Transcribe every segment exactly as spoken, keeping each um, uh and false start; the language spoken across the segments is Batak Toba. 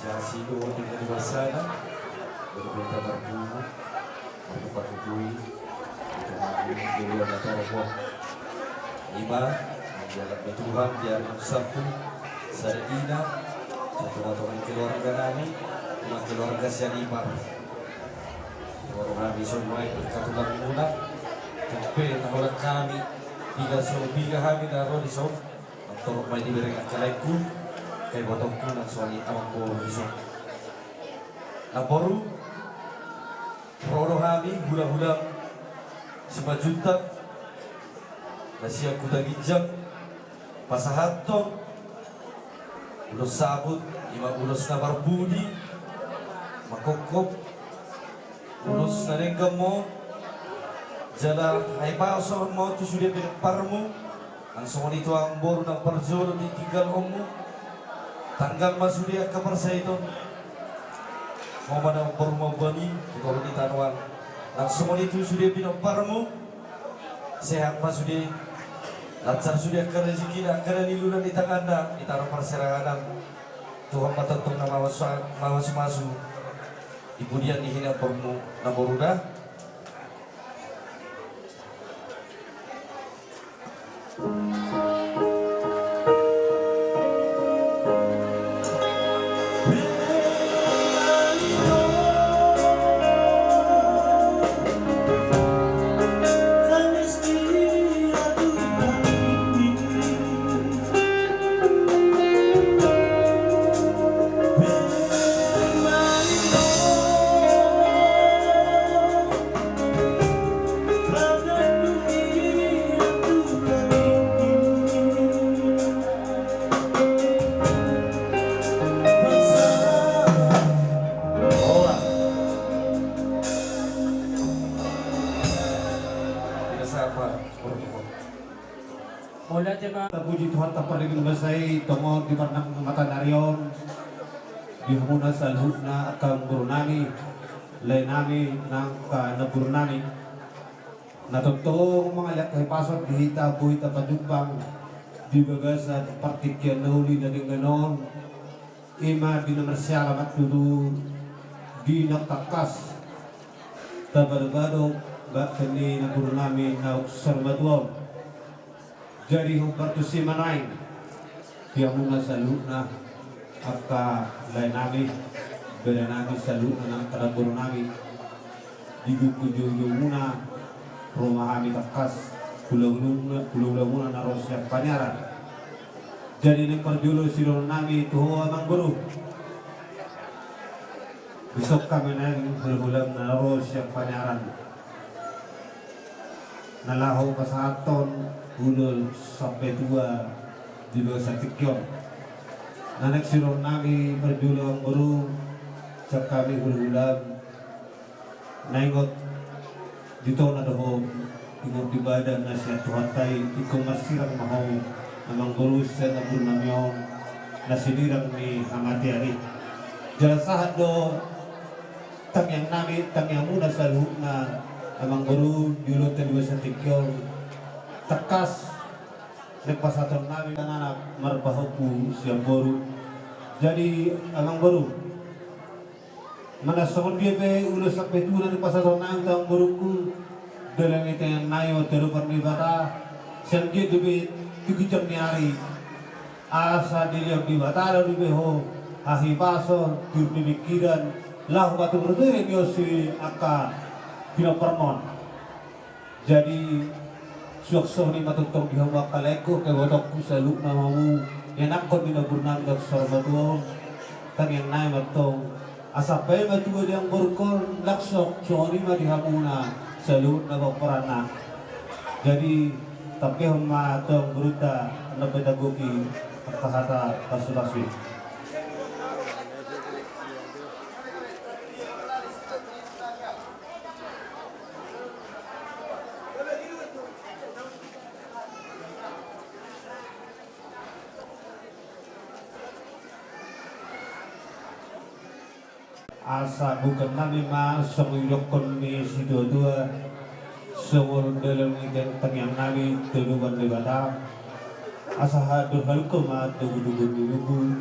Sidohot dengan basana, berpunta berpungu, berpunta kukui, berpunta kukui, berpunta kukui. Ima, dialap ni Tuhan, di ari na sapu, sada ina, satu potongan keluarga nami, ima keluarga sian ipar. Keluarga nami songon i, berkatulang muna, sampe na holan hami, piga so, piga hami na ro di son. Torop ma i dibereng angka laengku, angka ibotongku nang songon i amangboru di son. Namboru, ro do hami hulahulam Simanjuntak na sian Huta Ginjang pasahathon ulos saput, ima ulos na marbudi, mangkophop, ulos na denggan ma on, jala hahipason ma on tu sude pinomparmu, nang songon i tu amangboru nang parjolo di tinggalhonmu. Tanggal ma sude angka parsahiton. Ho ma nang amangboru mamboan i tu toru ni tano an. Nang songon i tu sude pinomparmu. Sehat ma sude. Lancar sude angka rezekina, angka na niluluan ni tanganna, ditaruhon parserahan. Tuhan ma tongtong na mamas-, mamasumasu. Di pudian ni hinapormu na boru da. Tapuji Tuhanta pardenggan basa i, tongon di parnangmatan ni ari on, di hamuna saluhutna angka amangboru nami, lae nami, nang angka namboru nami. Na tongtong mangaliat hahipason di hita, boi tapajumpang di bagasan partingkian na uli na denggan on, ima di na marsiala ma tutu, di na tangkas tabadobado bakten ni namboru nami naung saur matua on. Jadi hombar tusi ma nuaeng di hamuna saluhutna, angka lae nami, bere nami, saluhutna nang angka namboru nami. Di hujouhujou muna ro ma hami tangkas, hulahula muna, hulahula muna na ro sian Paniaran. Jadi naeng parjolo sidohonon nami tu ho amangboru. Dison hami naeng hulahulam na ro sian Paniaran, na laho pasahathon ulos sampe tua di bagasan tingki on. Na naeng sidohonon nami parjolo amangboru, sian hami hulahulam. Na ingot di tona do ho, ingot di badan na sian Tuhanta i, ingkon marsirang ma ho amangboru sian namboru nami on na sinirang ni hamatean i. Jala sahat do tangiang nami, tangiang muna saluhutna amangboru di ulaonta di bagasan tingki on. Tangkas naeng pasahaton nami anak marpahompu sian boru. Jadi amangboru, manang songon dia pe ulos sampe tua na pasahaton nami tu amangborungku, dalan ni tangiang nami ma tu adopan ni Debata, sian dia dope tu ginjang ni ari. Asa dilehon Debata do dope ho hahipason, tiur ni pingkiran, laho patubu tu dia ni on si angka pinomparmon. Jadi suang songon i ma tongtong di hamu angka laengku, angka ibotongku, saluhutna hamu ianakhon ni namboru nami na saur matua on. Tangiang nami ma tong, asa paima tua di amangborungkon, laos songon i ma di hamuna saluhutna pomparanna. Jadi tampehon ma tu amangborunta, na petagoki angka hata pasupasu i. Asa bukan nami ma songon didok ni situatua, songon dalan ni tangiang nami tu adopan ni Debata. Asa haduan halumpang ma togutogu ni lombu.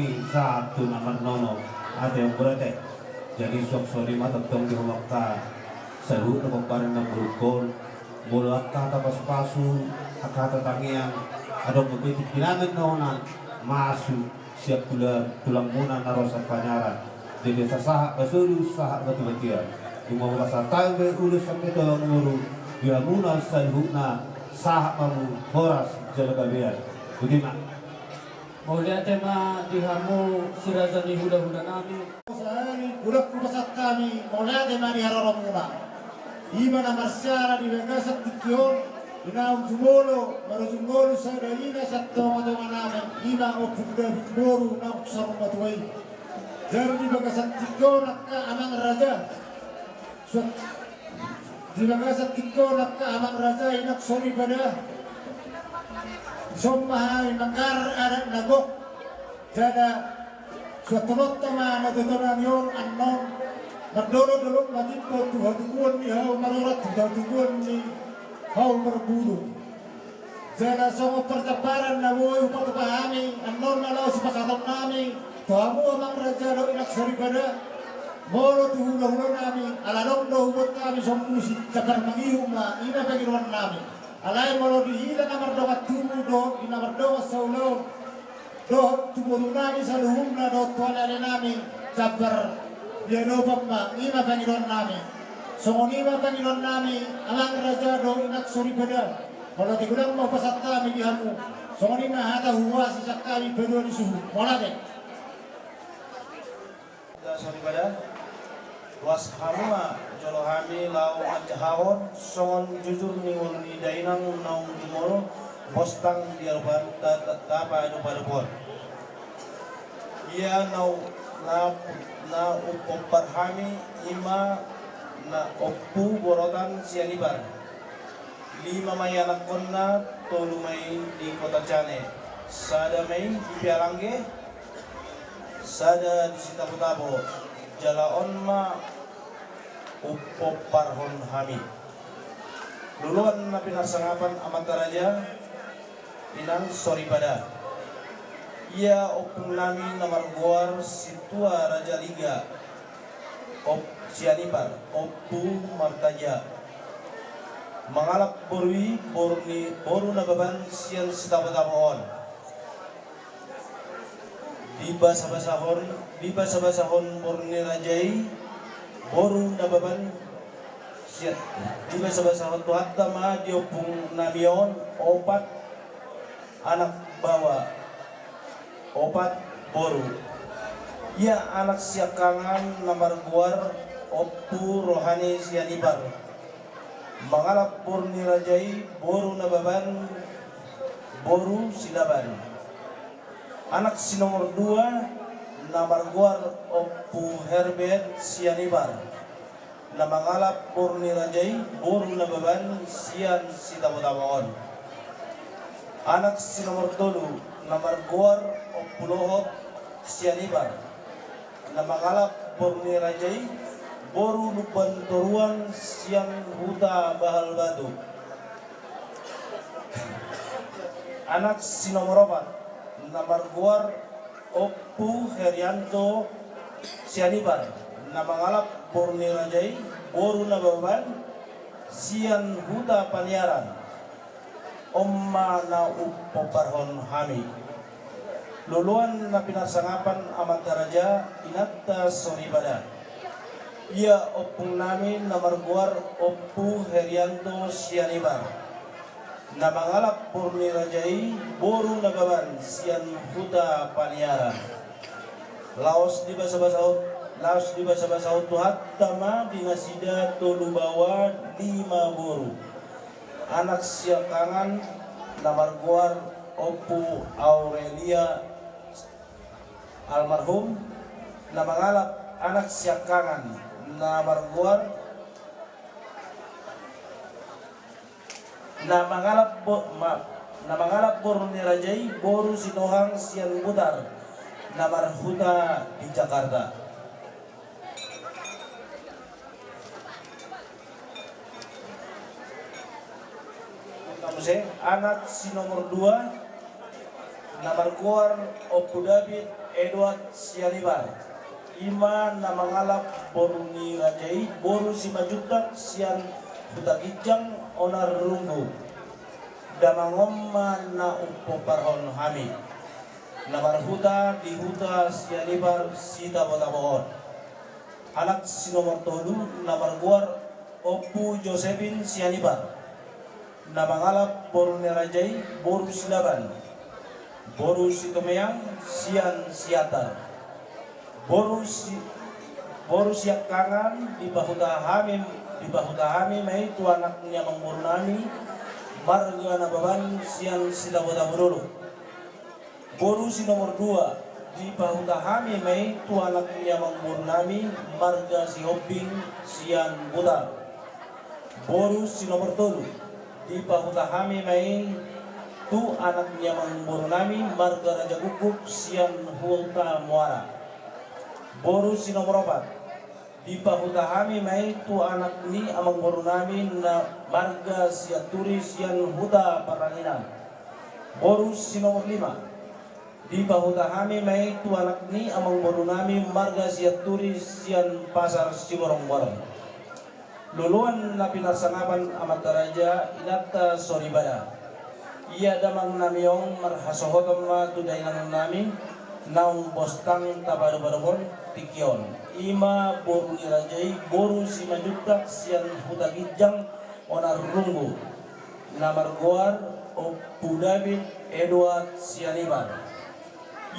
ni sahat tu na marnono. Ate, amang boru ate. Jadi suang songon i ma tongtong di hamu angka saluhutna pomparan na muruk on. Molo angka hata pasupasu, angka hata tangiang, adong dope tingki na mangihut na masuk sian tulang, tulangmuna na ro sian Paniaran. Jadi sahat ma solu, sahat ma tu bontean. Dung molo pasahat hami ulos sampe tu amangboru, di hamuna saluhutna, sahat ma hamu horas jala gabe. Boti ma. Mauliate ma di hamu si raja ni hulahula nami. Sahali godang hupasahat hami mauliate ma di haroromuna. I ma na marsiala di bagasan tingki on, di naung jumolo marujung ngolu sada ina sian tongatonga nami, i ma Ompu David boru naung saur matua i. Jala di bagasan tingki on angka amang raja, suat, di bagasan tingki on angka amang raja, inang soripada, dison ma hami manggarar adat na gok. Jala suanhononta ma na tuatua nami on annon, mardolok-dolok ma timbo tu hatubuan ni hau marorat, tu hatubuan ni hau marbulung. Jala songon parjambaran na boi hupatupa hami annon na laho sipasahaton nami tu hamu amang raja dohot inang soripada, molo tu hulahula nami, ala adong do hubuat hami songon musik, jambar mangihut ma, i ma pangidoan nami. Alai molo di hita na mardongan tubu dohot di na mardongan saulaon, dohot tu boru nami saluhutna dohot tu aleale nami, jambar diadopan ma, i ma pangidoan nami. Songon i ma pangidoan nami, amang raja dohot inang soripada. Molo tung godang ma hupasahat hami di hamu, songon i ma hata huhuasi sian hami paduahon ni suhut. Mauliate. Inang soripada, tuas hamu ma jolo hami laho manjahahon songon jujur ni ngolu ni dainang naung jumolo, postang di adopan ta, ta, tapadopadop on. Ia na, na, na umpompar hami i ma na Ompu Borotan Sianipar. Lima ma i anakkonna, tolu ma i di Kota Jane, sada ma i di Pealangge, sada di Sitabotabo, jala on ma umpomparhon hami. Loloan na pinarsangapan amanta raja, inang soripada. Ia ompung nami na margoar Sintua Raja Liga, Om-, Sianipar, Ompu Martajia. Mangalap boru i, boru ni, boru Nababan sian Sitabotabo on. Dibasabasahon, dibasabasahon boru ni raja i, boru Nababan sian, dibasabasahon Tuhanta ma di ompung nami on opat anak baoa, opat boru. Ia anak siangkangan na margoar Ompu Rohani Sianipar. Mangalap boru ni raja i, boru Nababan, boru Silaban. Anak si nomor dua na margoar Ompu Herbert Sianipar, na mangalap boru ni raja i, boru Nababan sian Sitabotabo on. Anak si nomor tolu na margoar Ompu Lohot Sianipar, na mangalap boru ni raja i, boru Lumban Toruan sian Huta Bahal Batu. Anak si nomor opat na margoar Ompu Herianto Sianipar, na mangalap boru ni raja i, boru Nababan sian Huta Paniaran. On ma na umpomparhon hami. Loloan na pinarsangapan amanta raja, inanta soripada. Ia ompung nami na margoar Ompu Herianto Sianipar, na mangalap boru ni raja i, boru Nababan sian Huta Paniaran. Laos dibasabasahon, laos dibasabasahon Tuhanta ma di nasida tolu baoa lima boru. Anak siangkangan na margoar Ompu Aurelia almarhum, na mangalap, anak siangkangan na margoar, na mangalap bo-, maaf, na mangalap boru ni raja i, boru Sitohang sian Butar, na marhuta di Jakarta. Muse, anak si nomor dua, na margoar Ompu David Edward Sianibar, i ma na mangalap boru ni raja i, boru Simanjuntak sian Huta Ginjang Onarrunggu. Damang on ma na umpomparhon hami, na marhuta di huta Sianibar Sitabotabo on. Anak si nomor tolu, na margoar Ompu Josepin Sianibar, na mangalap boru ni raja i, boru Silaban, boru Sitomeang sian Siantar. Boru si, boru siangkangan, dipahuta hami, dipahuta hami ma i tu anak ni amangboru nami, marga Nababan sian Sitabotabo Dolok. Boru si nomor dua, dipahuta hami ma i tu anak ni amangboru nami, marga Sihombing sian Butar. Boru si nomor tolu, dipahuta hami ma i tu anak ni amangboru nami, marga Raja Guguk sian Huta Muara. Boru si nomor opat, dipahuta hami ma i tu anak ni amangboru nami, na marga Sianturi sian Huta Parranginan. Boru si nomor lima, dipahuta hami ma i tu anak ni amangboru nami, marga Sianturi sian Pasar Siborongborong. Loloan na pinarsangapan amanta raja, inanta soripada. Ia damang nami on marhasohotan ma tu dainang nami, naung bostang tapadopadophon tingki on. I ma boru ni raja i, boru Simanjuntak sian Huta Ginjang Onarrunggu, na margoar Ompu David Edward Sianibar.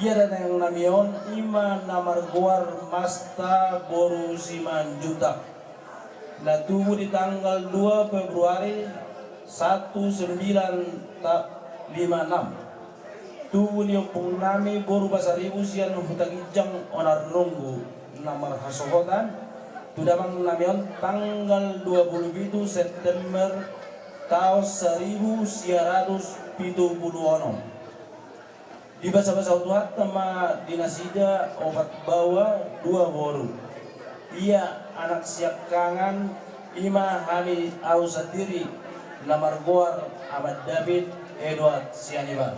Ia dainang nami on, i ma na margoar Masta boru Simanjuntak, na tubu di tanggal dua Februari satu sembilan ta-, lima enam. Tubu ni ompung nami boru Pasaribu sian Huta Ginjang Onarrunggu, na marhasohotan tu damang nami on tanggal dua pulu pitu September taon saribu sia ratus pitu pulu onom. Dibasabasahon Tuhanta ma di nasida opat baoa dua boru. Ia anak siangkangan, i ma hami, au sandiri, na margoar Aman David Edward Sianibar,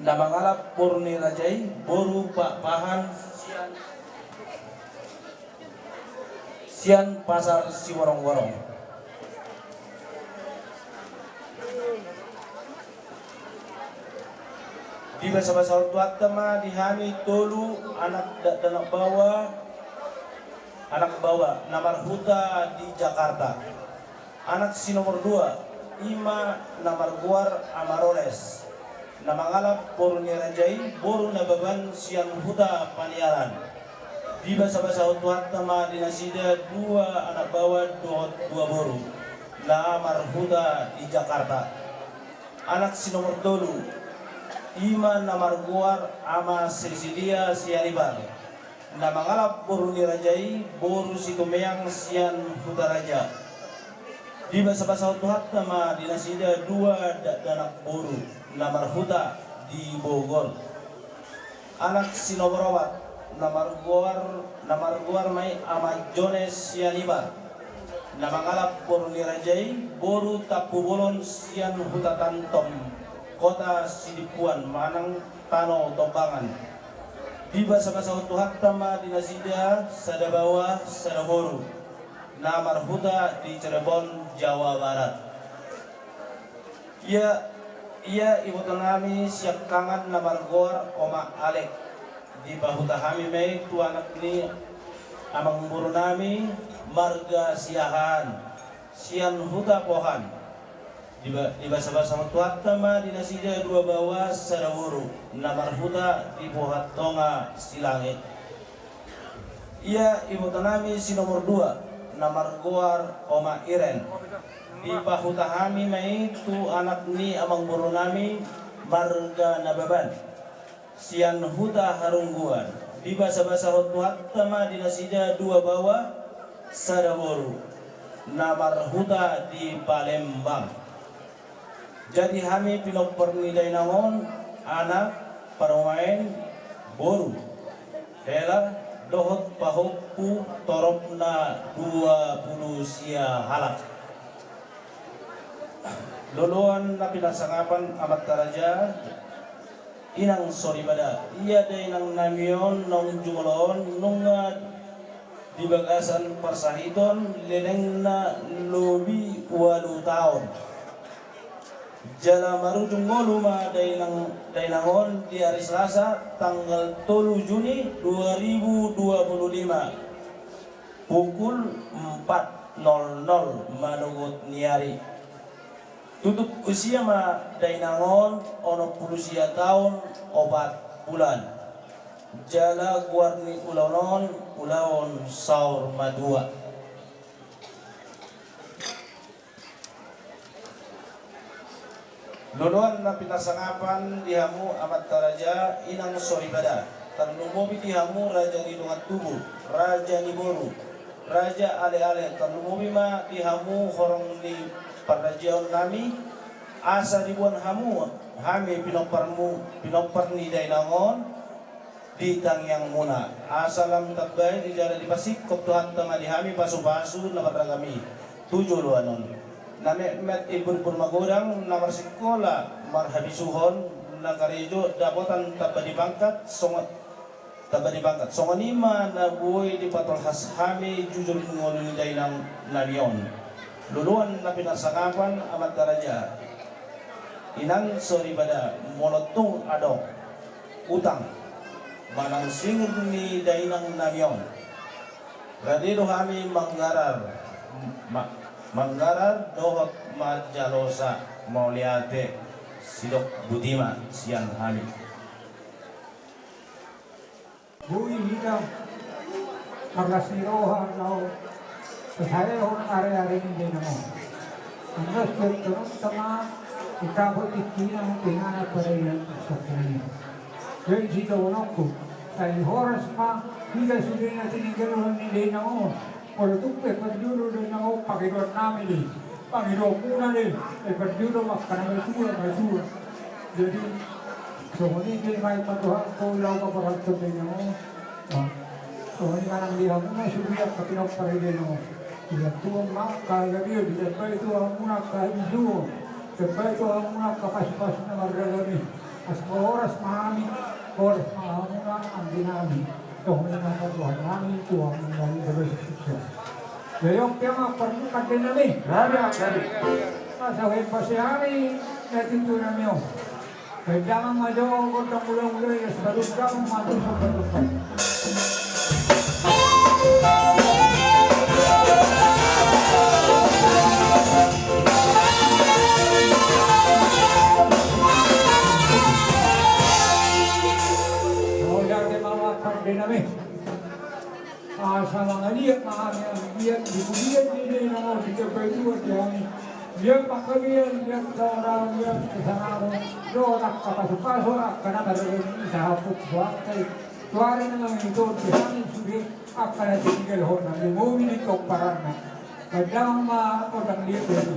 na mangalap boru ni raja i, boru Pakpahan sian sian Pasar Siborongborong. Dibasabasahon Tuhanta ma di hami tolu anak dakdanak baoa, anak baoa na marhuta di Jakarta. Anak si nomor dua, i ma na margoar Amaroles, na mangalap boru ni raja i, boru Nababan sian Huta Paniaran. Dibasabasahon Tuhanta ma di nasida dua anak baoa dohot dua boru, na marhuta di Jakarta. Anak si nomor tolu, i ma na margoar Ama Sesilia Sianibar, na mangalap boru ni raja i, boru Situmeang sian Hutaraja. Dibasabasahon Tuhanta ma di nasida dua dakdanak boru, na marhuta di Bogor. Anak si nomor opat, na margoar, na margoar ma i Ama Jones Sianibar, na mangalap boru ni raja i, boru Tampubolon sian Huta Tantom, Kota Sidimpuan manang Tano Tombangan. Dibasabasahon Tuhanta ma di nasida sada baoa sada boru, na marhuta di Cirebon, Jawa Barat. Ia, ia iboto nami siangkangan na margoar Oma Alek, dipahuta hami ma i tu anak ni amangboru nami, marga Siahaan sian Huta Pohan. Diba-, dibasabasahon Tuhanta ma di nasida dua baoa sada boru, na marhuta di Pohan Tonga, Silangi. Ia iboto nami si nomor dua, na margoar Oma Iren, dipahuta hami ma i tu anak ni amangboru nami, marga Nababan sian Huta Harungguan. Dibasabasahon Tuhanta ma di nasida dua baoa sada boru, na marhuta di Palembang. Jadi hami pinompar ni dainang on, anak, parumaen, boru, hela dohot pahompu, toropna dua pulu sia halak. Loloan na pinarsangapan amanta raja, inang soripada, ia dainang nami on naung jumolo on nunga di bagasan parsahiton lelengna lobi ualu taon. Jala marujung ngolu ma dainang, dainang on di ari Selasa tanggal tolu Juni dua ribu dua puluh lima, pukul empat nol nol manogot ni ari. Tutup usia ma dainang on onom pulu sia taon opat bulan. Jala goar ni ulaon on, ulaon saur matua. Loloan na pinarsangapan di hamu amanta raja, inang soripada, tarlumobi di hamu raja ni dongan tubu, raja ni boru, raja aleale, tarlumobi ma di hamu horong ni parrajaon nami, asa diboan hamu hami pinomparmu, pinompar ni dainang on, di tangiangmuna. Asa lam tambai di jala dipasingkop Tuhanta ma di hami pasupasu na marragam i tu joloan on. Na metmet imburimbur magodang, na marsikola marhabisuhon, na karejo dapotan tamba di pangkat, songon, tamba di pangkat. Songon i ma na boi dipatolhas hami jujur ngolu ni dainang nami on. Loloan na pinarsangapan amanta raja, inang soripada, molo tung adong utang manang singir ni dainang nami on, rade do hami manggarar, ma-, manggarar dohot manjalosa mauliate, sidok buti ma sian hami. Boi hita marlas ni roha laho pasaehon ari-ari ni dainang on. Annos dohononta ma, ungkapon tingkina, tingana parian sampulnia. Jadi sitaononku, sai horas ma hita sude na tininggalhon ni dainang on. Molo tung pe parjolo dainang on, pangidoan nami do i, pangidoanmuna do i, eh, parjolo ma angka na matua, matua. Jadi songon i do i ma i ma Tuhan, laho paborhathon dainang on. Songon i ma nang di hamuna sude angka pinompar ni dainang on. Dibantuhon ma angka hagabeon, ditambai Tuhan hamuna angka habisuhon, ditambai Tuhan hamuna angka pasupasu na marragam i. Asa horas ma hami, horas ma hamuna anggi nami. Songon i ma Tuhan nami, Tuhan nami, gabe sukses. Jadi on pe ma parmuk ate nami. Gabe, gabe. Asa hempase hami na tintu nami on. Baen damang ma jo gondang mula-mula i, asa baen damang ma tu sobat-sobat. Asa mangaliat ma hami anggiat di pudian ni dainang on ditambai Tuhan di hami. Liat panggabean, liat saoraon, liat kesanangan, dohot angka pasupasu angka na marragam i sahat tu angka i. Tu ari na mangihut di hami sude angka na tininggalhon nami, momi di pomparanna. Baen damang ma gondang liat i.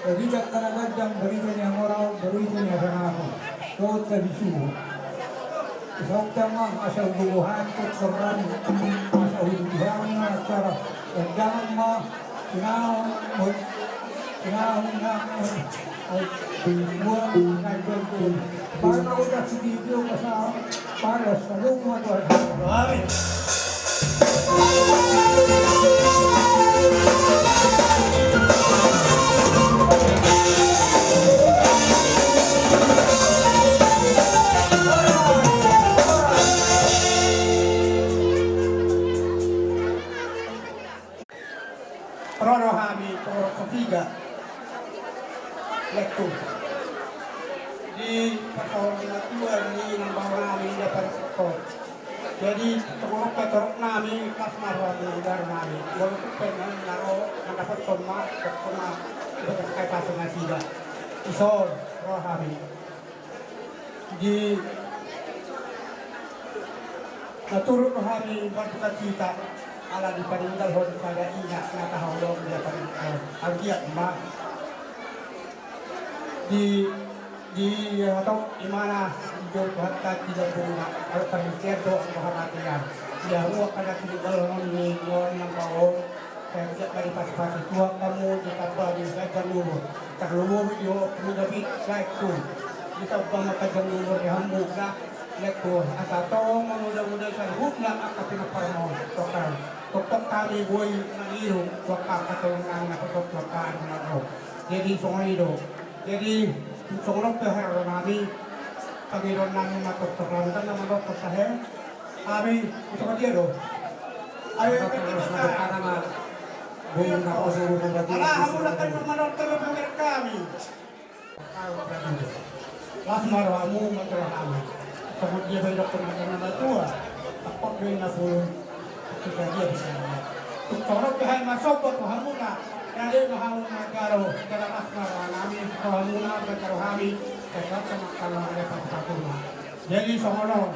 Barita na ganjang, barita ni hamoraon, barita ni hasangapon. Dohot habisu. Sahat ma asa hugogohon, asa hududuhon na acara ganjang ma. Sinahon, sinahon na. Ai, dua, na ganjang. Baru na udah si video masa. Amin. Ro do hami tu Purbalenga. Leku. Di pasaor ni natua ni nang baoa nami di Purbalenga. Jadi, tongon pe torop nami, pas marwani, dar nami. Walaupun pengen naro, mandapothon ma, dohot ma, ibadah kai pasu nasida. Dison, ro hami. Di, na turut do hami, berdukacita, ala dipaninggalhon sada ina, na tahaholongi di Purbalenga. Anggiat ma. Di, di hatop imana, di jolo Tuhanta di jambulna, ala pangisian do anggo hamatean. Di hamu angka na tininggalhon ni nuan nang baoa, sai anggiat ma dipasupasutuak hamu, ditamba di ganjang umur, tarlumobi di ho, pungu David, lae tu. Ditamba ma ganjang umur di hamu, na, lae tu, asa tong, mangudangudai saluhutna angka pinompar on, toktok. Toktok hami boi mangido, tu angka, angka tolong nami na toktok tu angka, angka na toktok. Jadi, songon i do. Jadi, songon on pe hera nami, pangidoan nami ma toktok nami, kan nama toktok sahe. Hami, songon dia do. Ayo, ala hamu na kan nama toktok nami. Las ma rohamu, mate rohamu. Songon dia pe didok na tua, tangkok do i na pulu. Asa dia bisa. Tung torop pe hami marsomba tu hamuna. Jadi ma hamu manjalo, jala las ma roha nami, rohamuna, manjalo hami. Jala las ma angka na ada pasu-pasuna. Jadi songon on.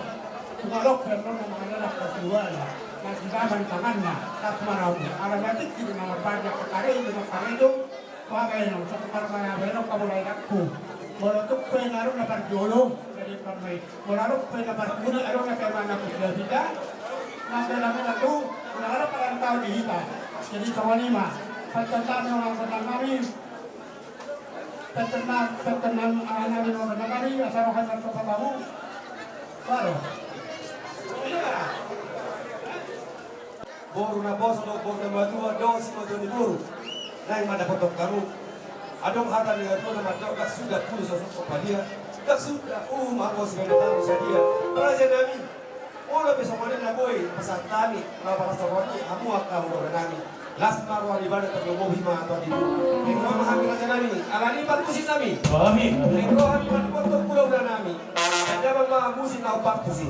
Tung adong pe annon na mangalap pasu-pasuna. Na di daban tanganna, las ma rohamu. Ala matik di na marbanyak, kakarei di na karejo. Babaen on, satu parmana baen on, hamu lae dangku. Molo tung pe na adong na parjolo, jadi parmai. Molo adong pe na parpudi, adong na pe mana pudi na pita. Na pe na mena tu, na adong parantau di hita. Jadi songon i ma. Pantan nami, pantan nami. Pantan nami, pantan nami, asa roha na sopa tamu. Baru. Boru na poso dohot boru na matua, dohot simatua ni boru. Naeng mandapothon hamu. Adong hata ni natua na mandok, ndang suda pulu so sungkop padia, ndang suda uhum hamu sibaen na tabo sadia. Raja nami, molo pe songon i na boi pasahat hami, na parasahon i hamu angka hulahula nami. Las ma roha ni badan, tarlumobi ma tu adat ni boru. Naeng ro ma hami raja nami, ala ni parmusiknami. Amin. Naeng ro hami mandapothon hulahula nami. Andaman ma musik na opat tusi.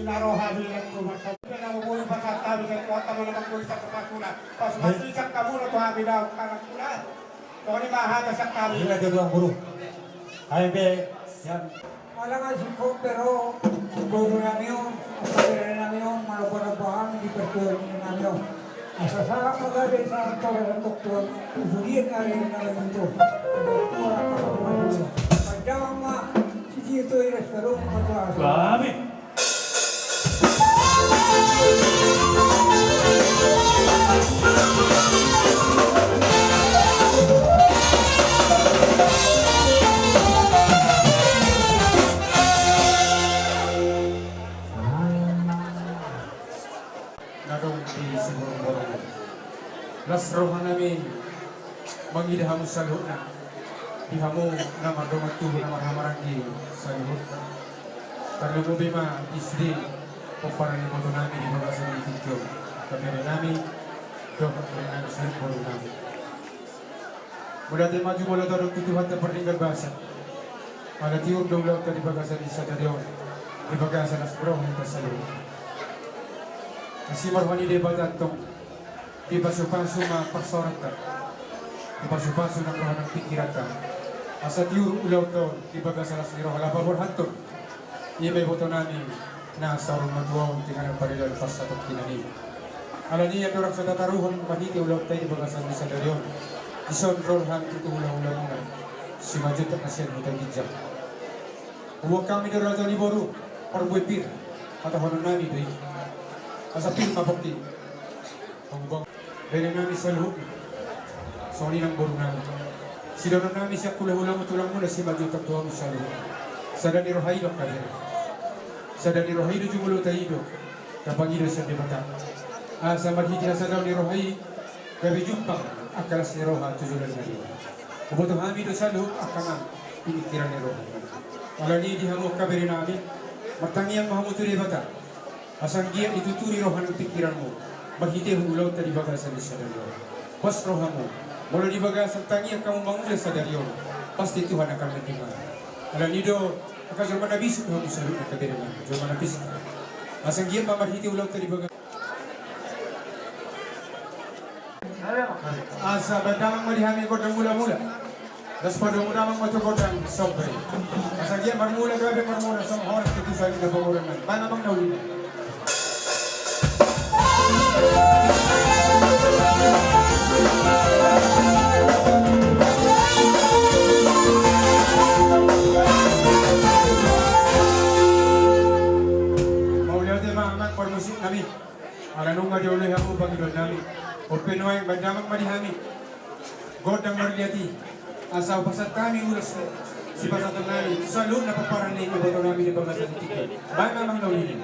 Na roha di lengku masa. Pasupasu sian hamu na tua pasupasu sian hamu na tua. Songon i ma hata sian hami. Ina dia doang guru. Ai be sian. Ala nga singkop be ro boru nami on, asa bere nami on, maloba-loba hami di pertuan nami on. Asa sahat ma gabe sahat tore santoktuan. Usulian ari nami itu. Tua. Panjang ma sisi itu iras baru. Amin. Na dong di siborongborong. Las roha nami mangida hamu saluhutna. Di hamu na mardongan tubu na marhahamaranggi saluhutna. Tarlumobi ma di sude pomparan ni iboto nami di bagasan ni tingki on. Angka bere nami dohot bere nami saluhut boru nami. Mauliate ma jumolo tadok tu Tuhanta pardenggan basa. Ala tiur do ulaonta di bagasan ni sadari on, di bagasan las ni roha ni hita saluhut. Asi ma roha ni Debata antong, dipasupasu ma parsaoranta, dipasupasu nang roha nang pingkiranta. Asa tiur ulaonta on di bagasan las ni roha, laho paborhathon. Ia ma iboto nami na saur matua on, tingki na pariban parsatongkinan i. Alani i andorang so tataruhon marhite ulaonta i di bagasan ni sadari on, dison ro hami tu hulahula muna Simanjuntak na sian Huta Ginjang. Huboan hami do raja ni boru, parbue pir, hatahonon nami do i. Asa pir ma pongki. Huboan bere nami saluhutna. Songon i nang boru nami. Sidohonon nami sian hulahula muna, tulang muna Simanjuntak tu hamu saluhutna. Sada ni roha i do angka bere. Sada ni roha i do jumolota i do. Tapangido sian Debata. Asa marhite hasadaon ni roha i gabe jumpang angka las ni roha tu joloan na ro. Huboto hami do saluhut angka pingkiran ni roha. Alani i di hamu angka bere nami, martangiang ma hamu tu Debata. Asa anggiat dituturi roha nang pingkiranmu marhitehon ulaonta di bagasan ni sadari on. Pos rohamu, molo di bagasan tangiang hamu mangula sadari on, pasti Tuhan akan mendengar. Alani i do, angka jolma na bisuk do hamu saluhutna angka bere nami, jolma na bisuk. Asa anggiat ma marhite ulaonta di bagasan. Asa baen damang ma di hami gondang mulamula. Laos padomu damang ma tu gondang somba i. Asa anggiat marmula gabe marmula songon horas tu tusan ni na pamoruon nami. Baen damang na uli. Mauliate ma amang parmusik nami. Ala nunga dioloi hamu pangidoan nami. On pe nuaeng baen damang ma di hami gondang marliat i. Asa hupasahat hami ulos sipasahaton nami tu saluhutna pomparan ni iboto nami di bagasan ni tingki on. Baen damang na uli.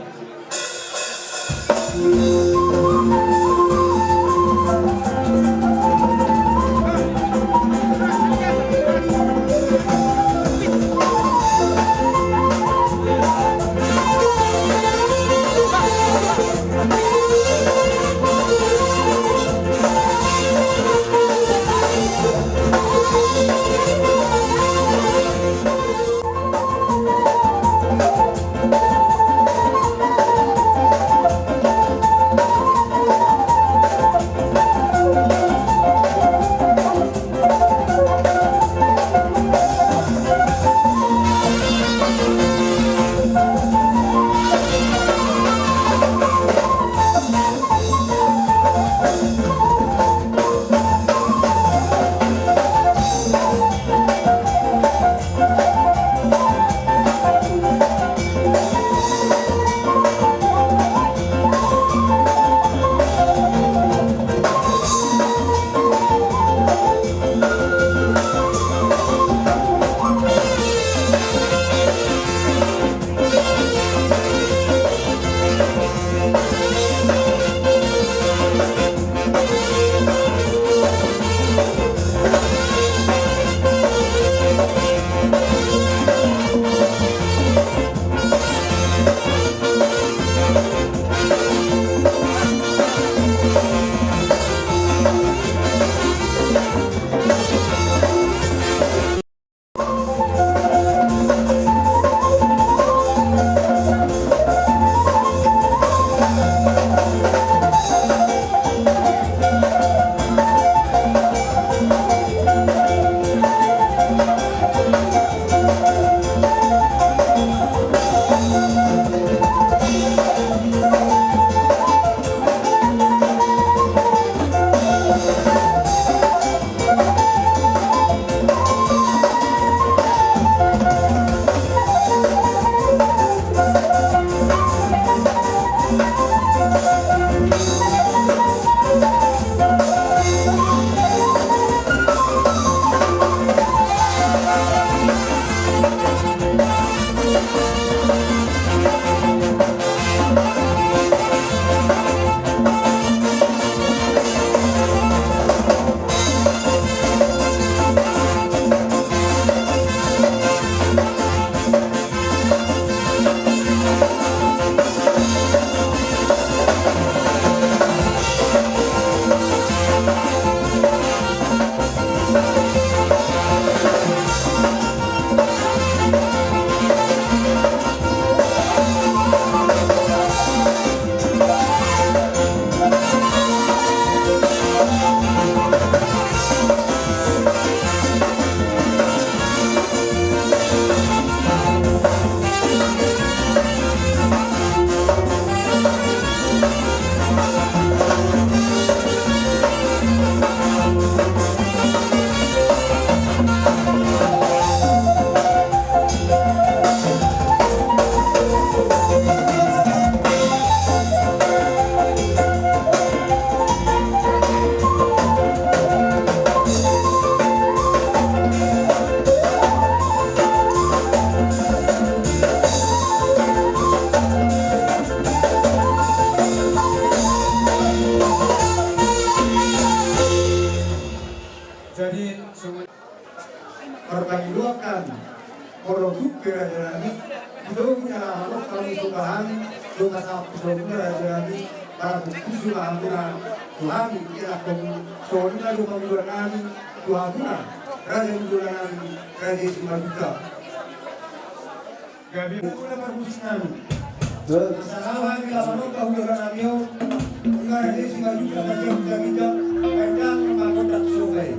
Dosa sahat tu hamuna raja nami, marhapus-pus ma hamuna tu hami, ina tong songon i ma dohonon nami tu hamuna raja ni jolma nami, raja Simanjuntak. Gabe muna parmusik nami. Salah hami lawan on, pahula nami on. Ima raja Simanjuntak, raja Simanjuntak, kandang ma gondang sobai.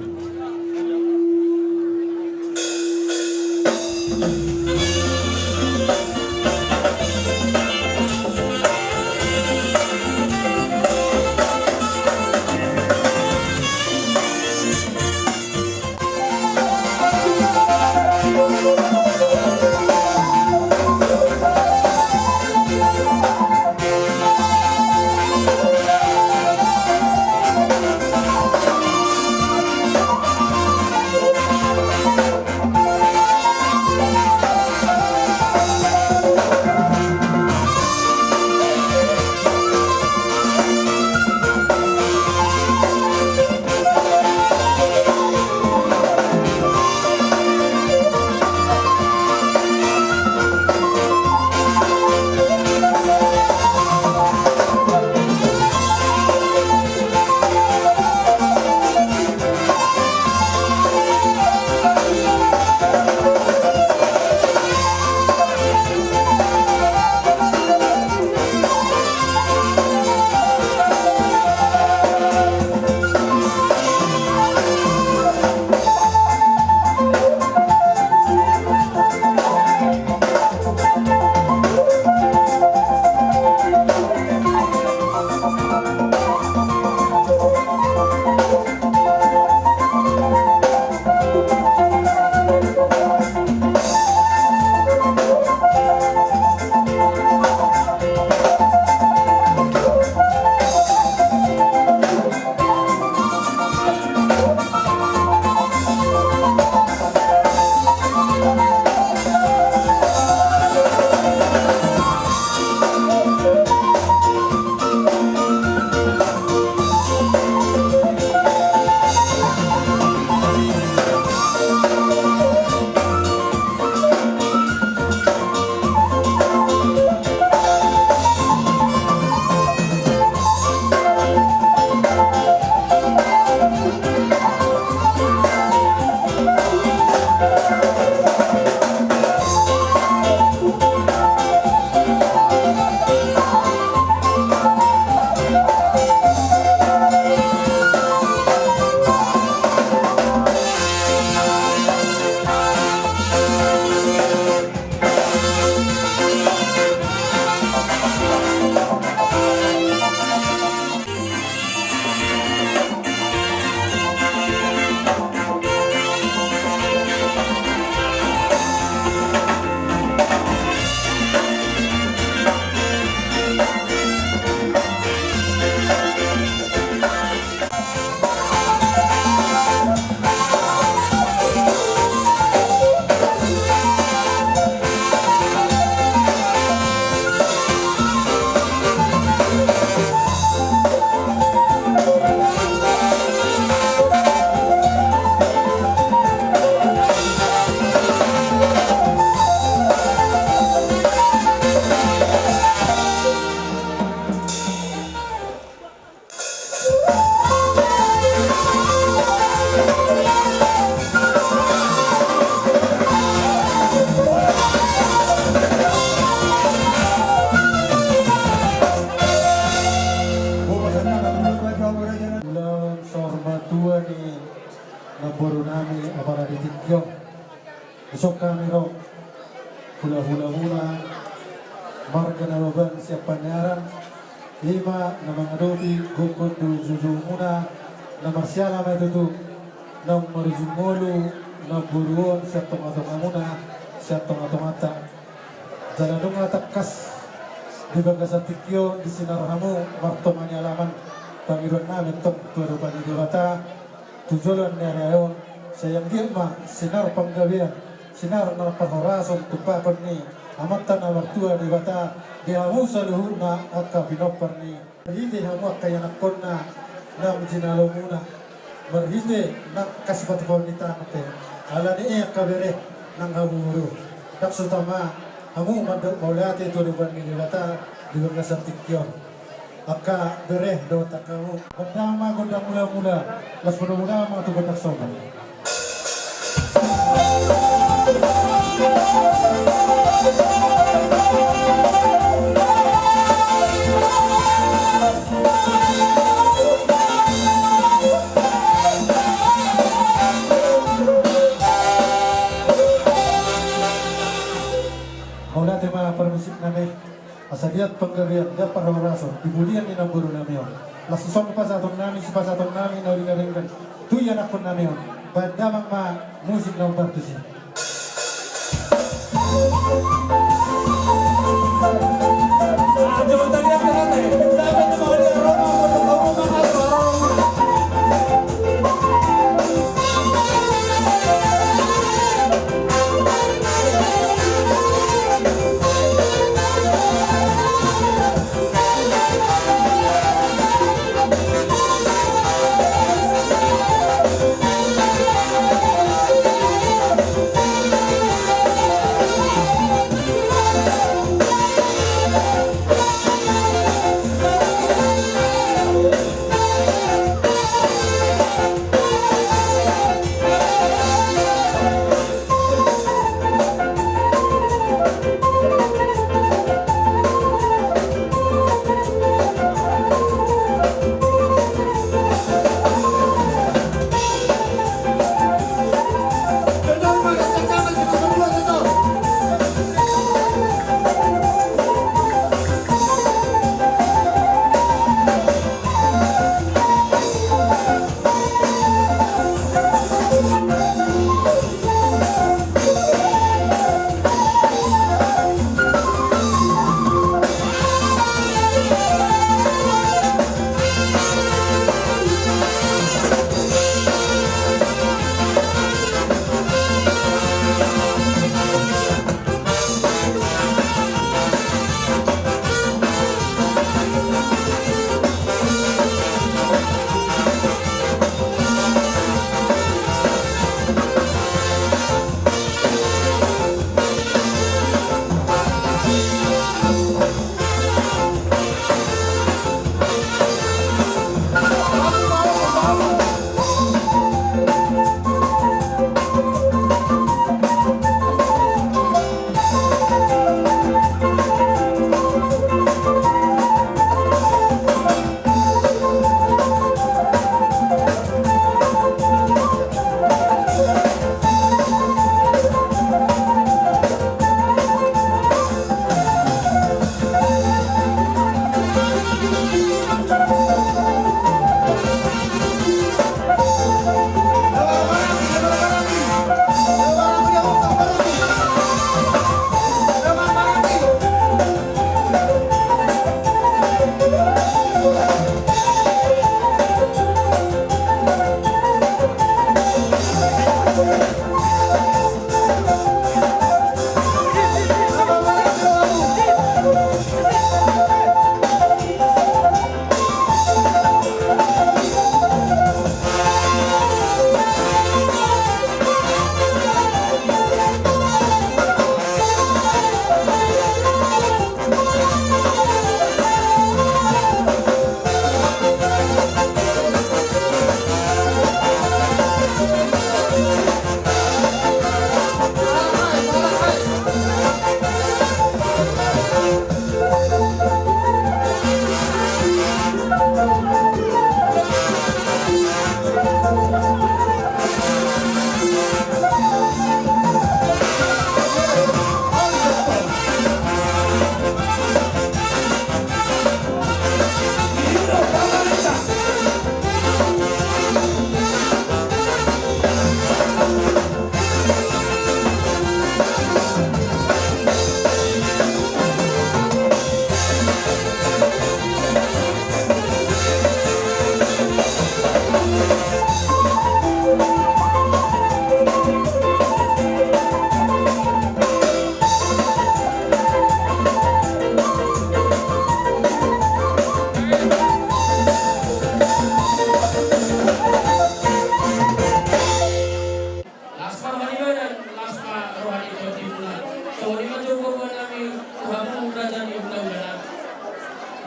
Ulaon saur matua ni namboru nami apala di tingki on. Dison hami ro, hulahulamuna, marga Nababan sian Paniaran, ima na mangadopi gokhon dohot jujumuna, na marsiala ma i tutu, naung marujung ngolu namboru on sian tongatongamuna, sian tongatonganta. Jala nunga tangkas di bagasan tingki on disinar hamu martonga ni alaman, pangidoan nami antong tu adopan ni Debata, tu joloan ni ari on, sai anggiat ma sinar panggabean, sinar na parhorason tumpahon ni Amanta na martua Debata, di hamu saluhutna angka pinompar ni, marhite hamu angka ianakhonna, naung jinalomuna, marhite nang kasipatupaon ni tano pe, alani i angka bere nang hamu boru, ndang so tama hamu mandok mauliate tu adopan ni Debata, di bagasan tingki on. Angka bere dohot angka boru, gondang ma gondang mula-mula, las mula-mula ma tu gondang soba. Mauliate ma parmusik nami. Asa liat panggarian, liat parhorasan di bulian ni namboru nami on. Laos songon pasahaton nami, sipasahaton nami na uli na denggan tu ianakhon nami on. Baen damang ma musik na umbar tusi.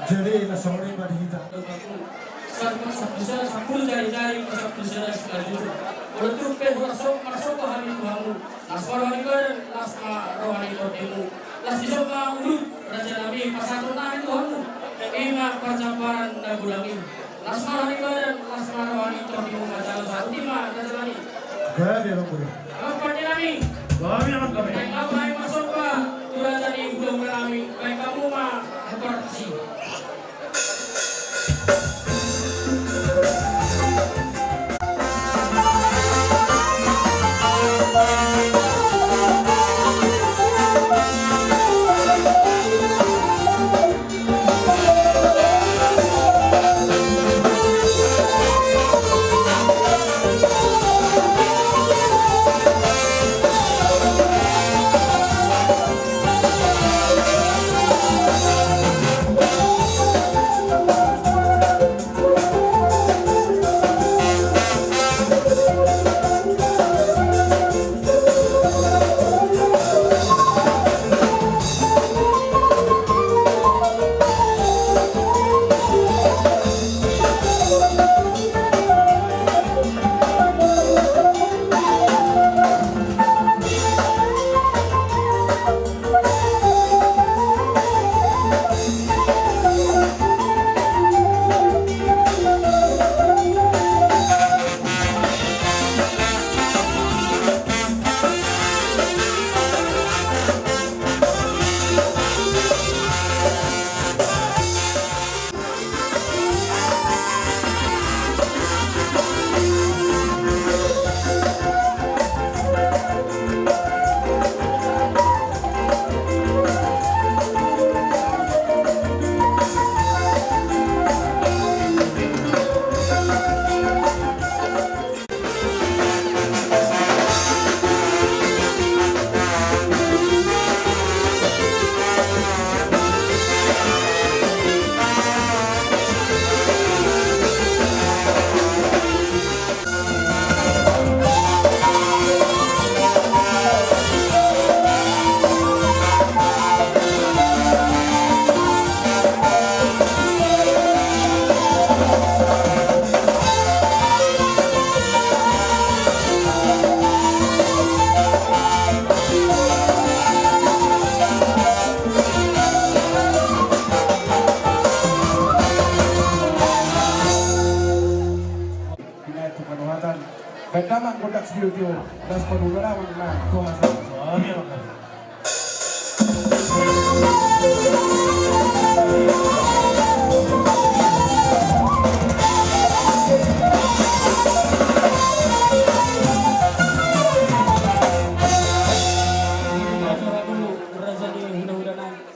Jadi na songon i ma di hita. Sampulu jari-jari, sampulu sada simanjujung. Molo tung pe marso-, marsomba hami tu hamu, las ma roha ni badan, las ma roha ni tondimu. Las dison ma ulu, raja nami, pasahaton nami tu hamu. I ma parjamparan na godang i. Las ma roha ni badan, las ma roha ni tondimu, manjalo sahat i ma, raja nami. Gabe, Amang Boru. Amang pande nami. Gabe, Amang, gabe. Baen hamu ma marsomba tu raja ni hulahula nami, baen hamu ma mukar si. Pinaet tu panuhatan. Baen damang gondang sitiotio, las panuhatan na tuha.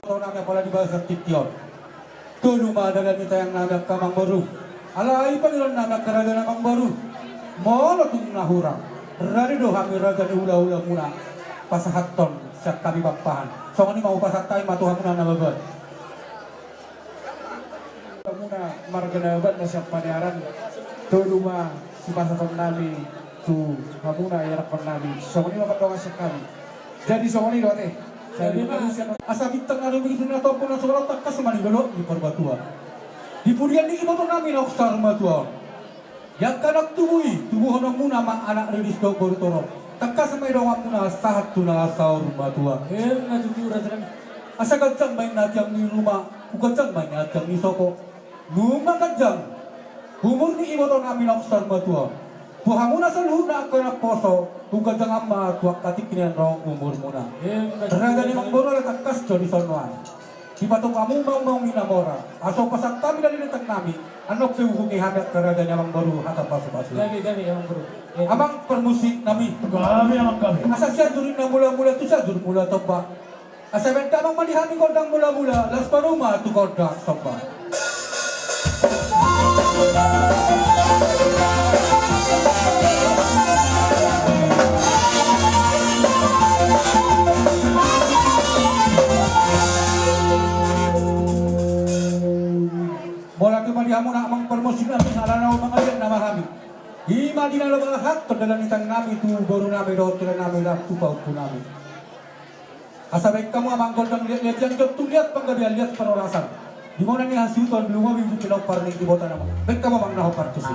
Tona na pala di bagasan tingki on. Tolu ma dalan ni tangiang nami angka amangboru. Alai pangidoan nami angka raja ni amangboru, molo tung na hurang, rade do hami raja ni hulahula muna pasahathon sian hami Pakpahan. Songon i ma hupasahat hami ma tu hamuna na baban. Hamuna marga Nababan na sian Padearan, tolu ma sipasahaton nami tu hamuna ianakhon nami. Songon i ma pandongan sian hami. Jadi songon i do ate. Jadi ma. Asa bintang na rumiris di na tompu na sogot tangkas ma di dolok ni Purbatua. Di pudian ni iboto nami naung saur matua on. Di angka na tubu i, tubuhononmuna ma anak riris dohot boru torop. Tangkas ma i donganmuna sahat tu na saur matua. Emma tutu raja nami. Asa ganjang ma inna tiang ni ruma, huganjang ma inna tiang ni sopo. Nunga ganjang umur ni iboto nami naung saur matua. Tu hamuna saluhutna angka na poso, huganjangan ma tu angka tingki na ro umurmuna. Raja ni amangboru, ala tangkas jo dison nuaeng. Dipatupa hamu maungmaung ni na mora, asa hupasahat hami dalan ni tangiang nami, annon pe huhungi hami angka raja ni amangboru hata pasupasu. Gabe, gabe, amangboru. Amang parmusik nami. Gabe, amang, gabe. Asa sianjur ninna mulamula tu sianjur mula tompa. Asa baen damang ma di hami gondang mulamula, laos padomu ma tu gondang somba. Mauliate ma di hamuna amang parmusik nami, ala naung mangaliat nama hami. I ma di na laho mangalangka dalan ni tangiang nami tu boru nami dohot tulang nami dohot tu pahompu nami. Asa baen hamu amang gondang liat-liat, tung liat panggabean, liat parhorasan. Di mona ni hasuhuton, di lumobi di pinompar ni ibota nama. Baen hamu amang na hombar tusi.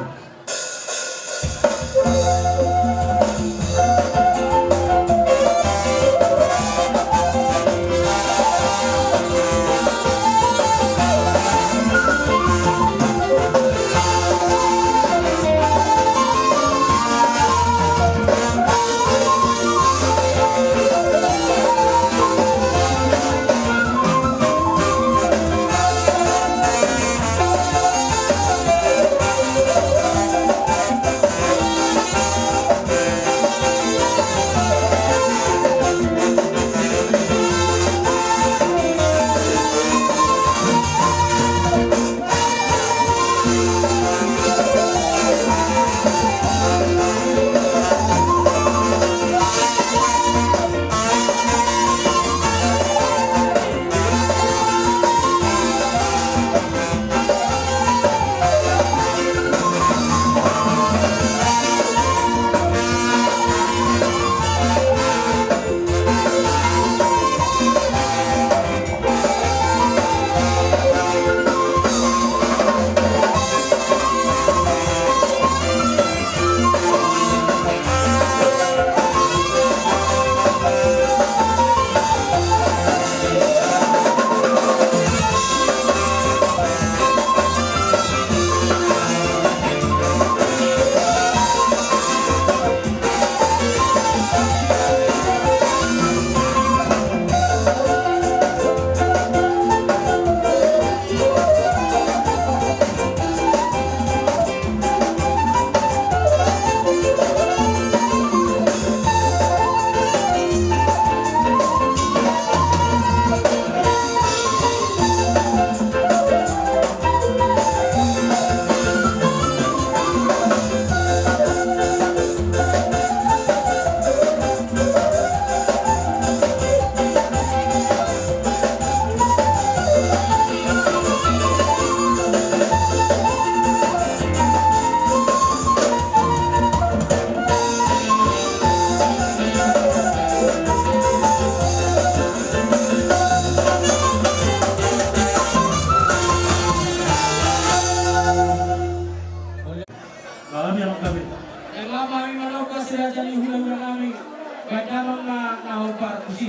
Nang hami manokhon si raja ni hulahula nami, baen damang ma na hombar tusi.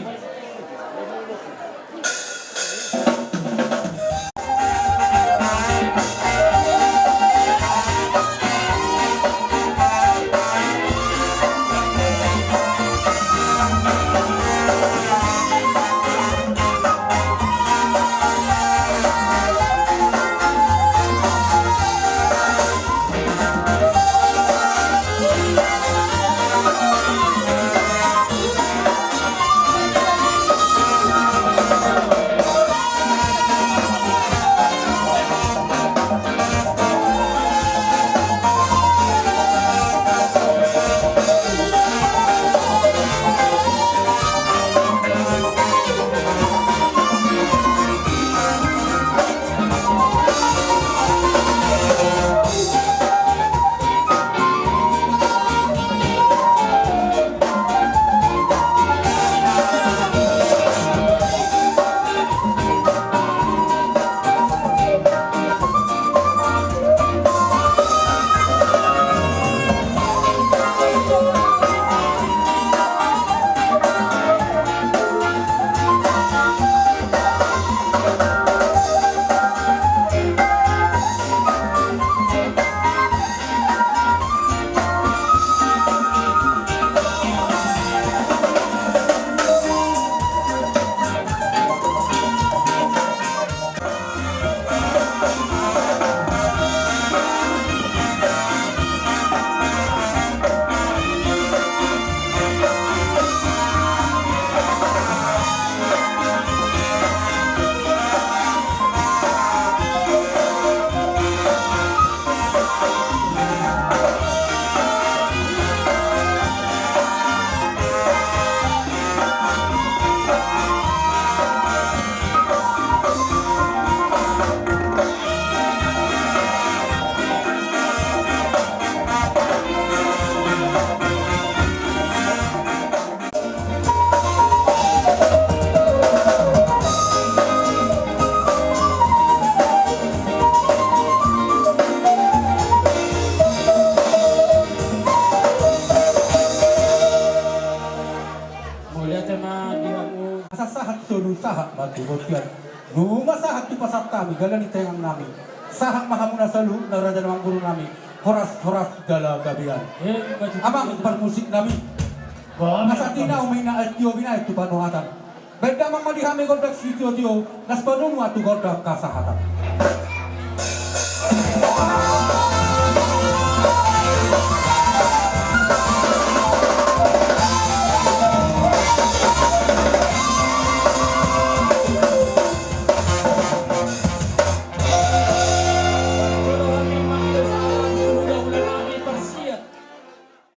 Sahat ma tu bontean. Nunga sahat tu pasahat nami, gala ni tangan nami. Sahat ma hamuna saluhutna raja nami, boru nami. Horas, horas jala gabe an. Eh, Amang parmusik nami. Bah, asa tinau ma ina aek tio binaen tu panuhatan. Baen damang ma di hami gondang sitiotio, laos panunu ma tu gondang hasahatan.